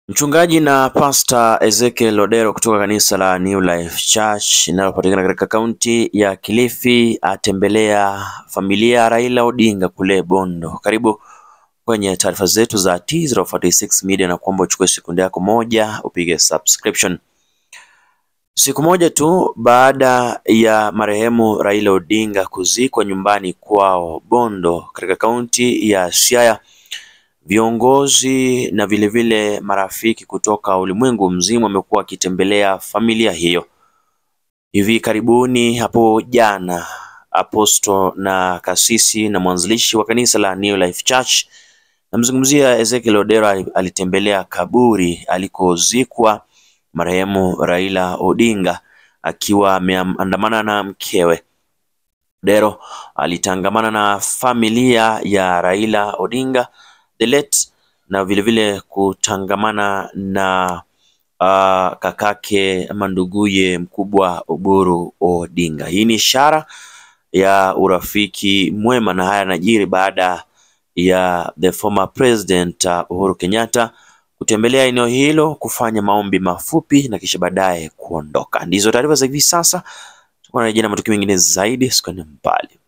Mchungaji na Pastor Ezekiel Odero kutoka kanisa la New Life Church linalopatikana katika kaunti ya Kilifi atembelea familia ya Raila Odinga kule Bondo. Karibu kwenye taarifa zetu za T046 Media na kuomba uchukue sekunde yako moja upige subscription. Siku moja tu baada ya marehemu Raila Odinga kuzikwa nyumbani kwao Bondo katika kaunti ya Siaya, viongozi na vilevile marafiki kutoka ulimwengu mzima wamekuwa wakitembelea familia hiyo. Hivi karibuni hapo jana, aposto na kasisi na mwanzilishi wa kanisa la New Life Church, namzungumzia Ezekiel Odero, alitembelea kaburi alikozikwa marehemu Raila Odinga akiwa ameandamana na mkewe. Odero alitangamana na familia ya Raila Odinga the late na vilevile kutangamana na kakake ama nduguye mkubwa Oburu Odinga. Hii ni ishara ya urafiki mwema, na haya yanajiri baada ya the former president Uhuru Kenyatta kutembelea eneo hilo kufanya maombi mafupi na kisha baadaye kuondoka. Ndizo taarifa za hivi sasa. Tunakuwa na matukio mengine zaidi, usikane mbali.